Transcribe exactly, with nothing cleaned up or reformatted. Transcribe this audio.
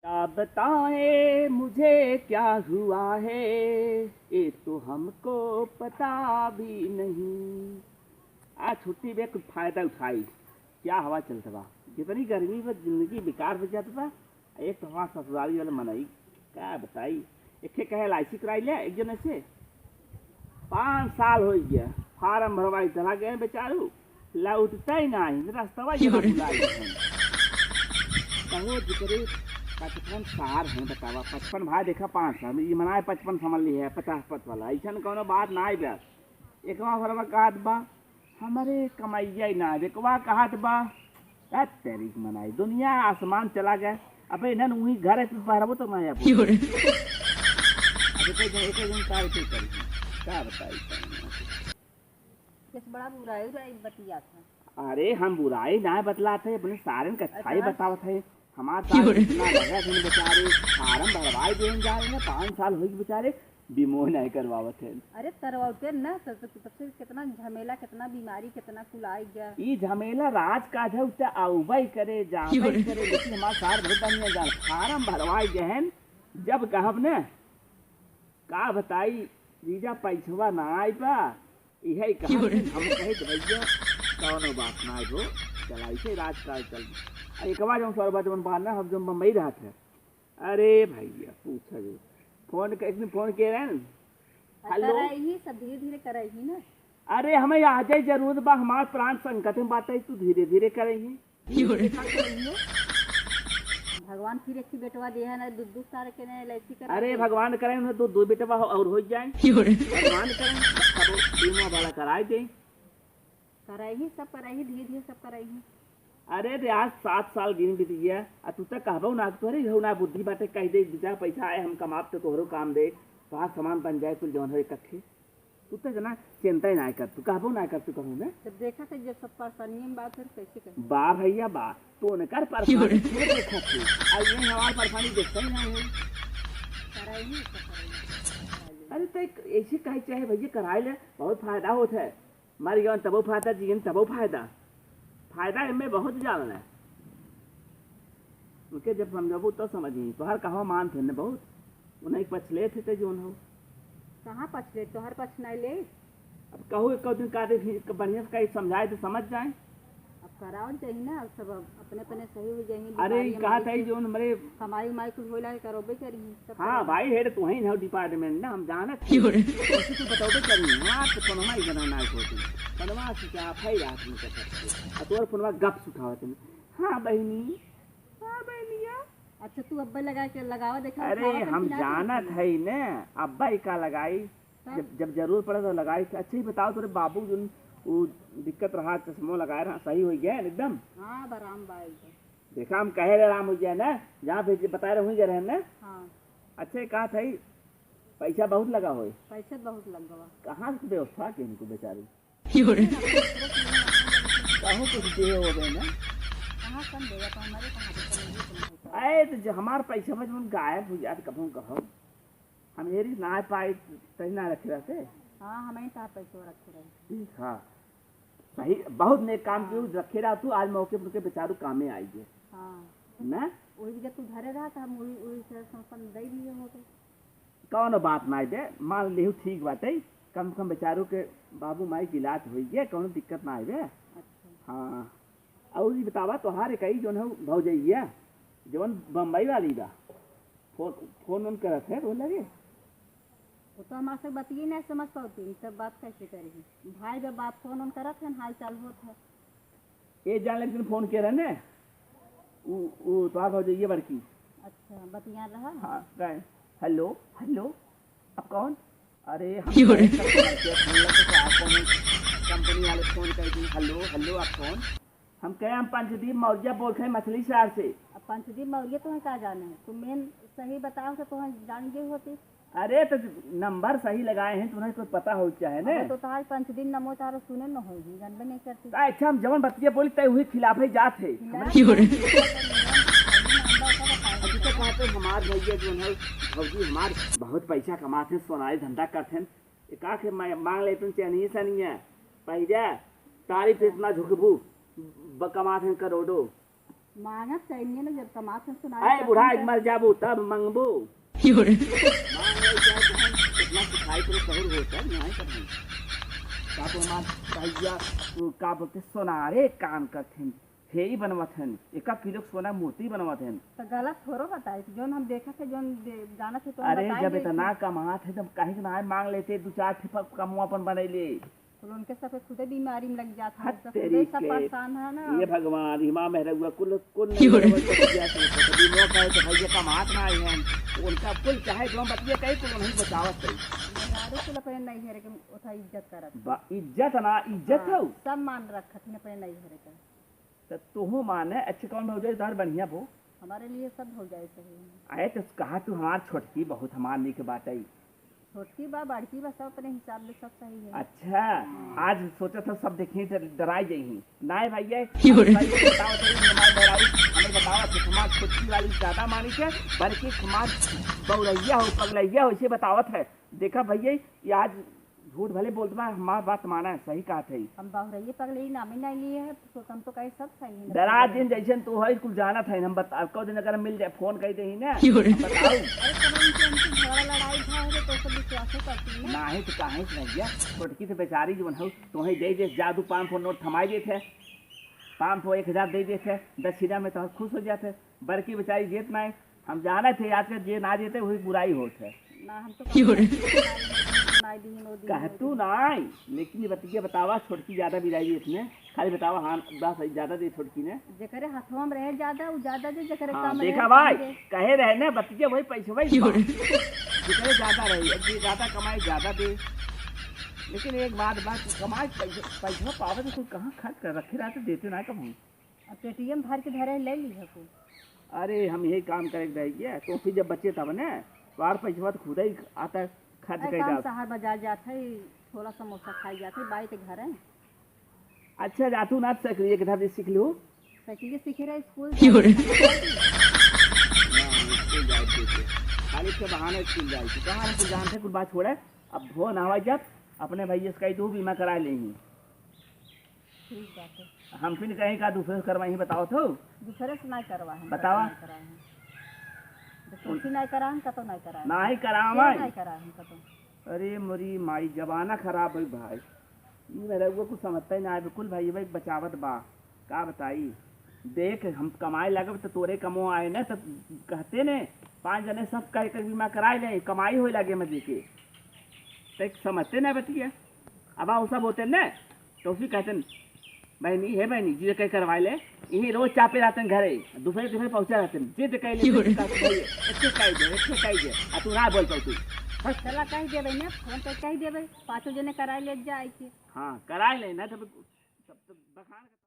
क्या बताएं मुझे क्या हुआ है, ये तो हमको पता भी नहीं। आज छुट्टी बे, कुछ फायदा उठाई। क्या हवा चलत बा, जितनी गर्मी बा, जिंदगी बेकार हो जात बा। एक तो हमार ससुरारी वाले मनई, का बताई, एक ठे कहे एल आई सी कराई ले एक जने से, पाँच साल हो गया, फार्म भरवाई चला गए बेचारू, लौटते ही नहीं, रस्तवा ही भुला गए। कहो जिकरे पचपन साल हैं, बतावा, पचपन भाई देखा, पाँच साल में ये मनाए पचपन समझ ली है, पचास पच वाला, ऐसा कौनो बात ना आई बस। एकवा भरवा कहत बा, हमरे कमैया ही ना, एकवा कहत बा, "आ तेरी मनाई, दुनिया आसमान चला गए।" अबे इन्हन उही घर है, फिर बहरबो तो ना आबो। अबे कोई दिन, एक दिन का ऐसे करी, का बताई? बस बड़ा बुराई उराई बतियात है। अरे हम बुराई ना बतलात है, अपने सारन का अच्छाई बतावत है। हमार सार इतना लगा दिन बेचारे फार्म भरवाए देन जा रहे हैं, पाँच साल हो गए बेचारे, बीमो नहीं करवावत है। अरे करवाते ना, तो, तो, तो फिर कितना झमेला, कितना बीमारी, कितना कुल आई गया। ई झमेला राज का है, उत्ते आउबई करे, जाबई करे, लेकिन हमार सार बहुत बढ़िया जान, फार्म भरवाए गए हैं, जब कहब न, का बताई, जीजा पैसवा ना आई बा, इहे कहा हम कहे तो भैया, कौनो बात ना आई हो, चला इसे राज का चल। आ एक बार जब सरबा जवन बार ना, हम जब बम्बई रहत है, अरे भैया, पूछा जो। फोन क-, एक दिन फोन किए रहे न। हेलो। करई ही, सब धीरे धीरे करई ही ना। अरे, हमें आज ही जरूरत बा, हमार प्राण संकट में बाटे, तू धीरे धीरे करई ही। धीरे धीरे का करई ही? भगवान फिर एक ही बेटवा दिया है ना, दू दू साल के ना एल आई सी करा अरे, के। भगवान करे ना, दू दू बेटवा हो, और हो जाए। भगवान करे, तब बीमा वाला कराए दे। करई ही, सब करई ही, धीरे धीरे सब करई ही। अरे रे, आज सात साल गिन बीत गया, आ तू तक कहबो ना, तोहरे घऊ ना बुद्धि बाटे, कह दे, "दू चार पैसा आए, हम कमाब तो तोहरो काम दे, तोहार सामान बन जाए, कुल जवन हो इकट्ठे।" तू तक ना चिंता ही ना कर, तू कहबो ना कर, तू कहूँ ना। जब देखा था, जब सब परेशानी में बा, फिर कैसे कहे? बा भैया बा, तो उनकर परेशानी क्यों देखा थी, अब ये हमार परेशानी देखते ही नहीं है। करई ही, सब करई ही। अरे तो एक ऐसे कहे चाहे भैया, कराए ले, बहुत फायदा होता है। मर गवन तबो फायदा, जियन तबो फायदा। फायदा एमे बहुत जान है। उनके जब समझाबू तो समझी। तोहर कहवा मान थे न बहुत। उन्हें पछले थे ते जोन हो। कहाँ पछले? तोहर पछ नहीं ले। अब कहू एक दिन का दे, बढ़िया से कहीं समझाए तो समझ जाए। अब करावल चाहिए ना, अब सब अपने अपने सही हो जाए। अरे, ई कहा था जो हमरे कमाई उमाई कुल होला, करोबे करी। हाँ भाई, हेड तू ही ना डिपार्टमेंट ना, हम जानत हैं। उसी को बताओ तो करी, हाँ, तो फोनमा ही करना ना होती। फोनमा से क्या, भाई रात में क्या करते? आ तोर फोनमा गप सुखावत हैं। हाँ बहनी, हाँ बहनिया। अच्छा, तू अब्बे लगा के लगावा, देखा, अरे, हम जानत है ना, अब्बे का लगाई। तब? जब, जब जरूर पड़े तो लगाई। अच्छा, ही बताओ, तोरे बाबू जोन वो दिक्कत रहा, चश्मो लगाए रहा, सही हो गया है एकदम? हाँ, अब आराम बा एकदम। देखा, हम कहे रहे आराम हो गया ना, जहाँ भेजे बताए रहे, वहीं गए रहे ना। हाँ। अच्छा, कहा था, पैसा बहुत लगा होए? पैसा बहुत लग गवा। कहाँ से व्यवस्था के इनको बेचारी? कहूँ कुछ दिए हो गए ना। कहाँ कम देगा, तो हमारे कहाँ से कम देगा, तुम बताओ। अरे, तो जो हमार पैसा बस मन गायब हो जात, कभों कहो। हम हेरी ना पाई, तही ना रखे रहते। हाँ, हम ही तार पैसो रखे रहे। ठीक, हाँ। सही, बहुत नेक काम कियो, रखे रहा तू, आज मौके पर के बेचारू कामे आई गए। हाँ। ना? वही जब तू धरे रहा, तो हम वही, वही से अपन दे दिए होते। कौनो बात ना दे, मान लिहू ठीक बाटे, कम से कम बेचारू के बाबू माई के इलाज होई गए, कौनो दिक्कत ना आवे। अच्छा। हाँ। और ई बतावा, तोहार एकई जौन हौ भौजैया, जौन बम्बई वाली बा, फोन, फोन उन करत है तोह लगे? वो तो हमारे से बतिये नहीं समझ पाती, सब बात कैसे करेगी? भाई जब बात फोन उन करत है, हाल चाल होत है। ए जान लेकिन फोन के रहे ने, उ, उ तोहार भौजैया बड़की। अच्छा, बतिया रहा? हाँ, कहे, "हेलो, हेलो, आप कौन?" अरे, हम क्यों रे? कहे, "कस्टमर केयर फोन लगे तो आप कौन है?" कंपनी वाले फोन कर दी, "हेलो, हेलो, आप कौन?" हम कहे, "हम पंचदीप मौर्य बोल रहे हैं मछली शहर से।" अब पंचदीप मौर्य तुम्हें का जाने है? तुम मेन सही बताओ तो तुम्हें जान गई होती। अरे, तो नंबर सही लगाए हैं, तुम्हें कुछ पता हो चाहे ने? अब तो तार पंचदीप नमो तारो सुने न होई, जानबे नहीं करती। का अच्छा, हम जवन बतिया बोली, तय हुई खिलाफे जात है। खिलाफ? अब तू तो कहते हमार भैया जौन है, भौजी हमार बहुत पैसा कमात हैं, सोनारी धंधा करत हैं। एका के मा-, मांग लेतन चनिये सनिया। पहिजा, तारीफ से इतना झुकबू, ब-, कमात हैं करोड़ों। मांगत चाहिए ना, जब कमात हैं सुनाए आए करते बुढ़ा, हैं एक तो। मर जाबो तब मंगबो। मांग ले जाए तो हम कितना सिखाई तो सहूर होता है, नहीं तो नहीं। का तो हमार भैया, वो का बोलते, सोनारे काम करते हैं, हेई बनवत हैं, एक किलो सोना मूर्ति बनवत हैं। तो गलत थोड़ो बताई, जोन हम देखत है, जोन दे-, जानत है तो हम अरे, बताई जब देते। इतना कमात है, तब काहे के ना मांग लेते, दो चार ठे प-, कमवा अपन बनैले। कुल उनके सबके खुदे बीमारी में लग जात है, हट सब तेरी खुदे सब के। परेशान है ना। ये भगवान, हिमा मेहररुआ कुल, कुल नहीं क्यों रे? मेहररुआ कुल किया से, तो बीमो का है, तो भैया कमात ना आई हैं। उनका कुल चाहे जो बतिया कहे, कुल उन्हीं बचावत है। मेहरारू कुल अपने नैहर के उठा इज्जत करत। बा-, इज्जत ना, इज्जत हाँ, हो। सब मान रखत है अपने नैहर के। तो तोहू माने, अच्छे कौन भौजाई तोहार बढ़िया बो? हमारे लिए सब भौजाई सही है। अरे तो कहा तू हमार छोटकी बहुत हमार नीक बाटई। छोटकी बा, बड़की बा, सब अपने हिसाब से सब सही है। अच्छा, आज सोचा था सब देखी तो डराई जाई। नाय भैया, क्यों रे? भाई बताओ तो हमार बहराऊ, हमें बताओ तो हमार छोटकी वाली ज्यादा मानी के, बड़की हमार बौरैया हो, पगलैया हो, इसे बतावत है। देखा भैया, ये आज झूठ भले बोलत बा, हमार बात माना है, सही कहत है। हम बहुरैये पगले ही नामे नहीं लिए हैं, तो हम तो कहे सब सही है। डरा दिन जैसन तू है, कुल जानत है, हम बता, को दिन अगर मिल जाए, फोन कर दे ही ना, क्यों रे? हम बताऊ। अरे, कब उनके, उनके झगड़ा लड़ाई था, तो सब विश्वास ही करती है ना। नाही तो काहे से भैया, छोटकी से बेचारी जो है, तो ही दे दे, जादू पाँच सौ नोट थमाई देते, पाँच सौ, एक हजार दे देते, दक्षिणा में तो खुश हो जाते। बड़की बेचारी जेत नाही, हम जानत है, आजकल जे ना जेते, वही बुराई होत है। ना, हम तो क्यों रे? कहे तू नाही, लेकिन ये बतिया बतावा, छोटकी ज्यादा बिराई इसमें, खाली बतावा, हाँ, बस ज्यादा दे छोटकी ने। जेकरे हथवा में रहे ज्यादा, उ ज्यादा दे, जेकरे हाँ, कम रहे, देखा भाई, कम दे। कहे रहे ना, बतिया वही पैसे वही क्यों बा। रे? जेकरे ज्यादा रहे, अब जे ज्यादा कमाए, ज्यादा दे। लेकिन एक बात, बात कमाए, पैसे, पैसा पावे तो कोई कहाँ खर्च कर, रखे रहते, देते ना कभी। अब पेटीएम भर के धरे ले ली है कुल। अरे, हम यही काम करे के रह गया, तो फिर जब बचे तब ने, तोहार पैसवा तो खुद ही आता खर्च अरे, कर काम जात। शहर बाजार जात है, छोला समोसा खाई जात है, बाई के घर है। अच्छा, जातू ना साइकिल एक धर दे सीख लो। साइकिल सीखे रहे, स्कूल क्यों रे? जात है। ना, हम स्कूल जाए थे। खाली के बहाने स्कूल जाए थे। कहाँ हम जानते कुछ बात छोड़े, अब भो नहवा जब अपने भैया से कही तू बीमा करा लेंगे। ठीक बात है। हम फिर कहीं का दूसरे से करवाई बताओ तो? दूसरे से नहीं करवा हम, बतावा। कतौ नहीं करा हम। तो कुछ नहीं करा हम, कतौ नहीं करा हम। नहीं करा क्यों हम? नहीं करा हम कतौ? अरे मोरी माई, जमाना खराब है भाई। ई मेरा वो कुछ समझता ही ना है बिल्कुल भाई, भाई बचावत बा। का बताई? देख, हम कमाए लागब तो तोरे कमो आए ना, तो कहते ने, पाँच जने सब कह के बीमा कराए ले, कमाई होए लागे मजे के। तो एक समझते ना बतिया। अब आओ सब होते ने, तो फिर कहते न, "बहनी, हे बहनी, जी कह करवाए ले, यही रोज चापे रहते न घरे, दोपहर, दोपहर पहुँचा रहते न, जिद कह ले, क्यों रे? जिद का भाई, अच्छे कह दे, अच्छे कह दे, आ तू ना बोल पाऊ तू। बस। चला कह देबे ने, फोन पे कह देबे, पाँचों जने कराए ले जाए के। हाँ, कराए ले ना, तब, तब तो बखान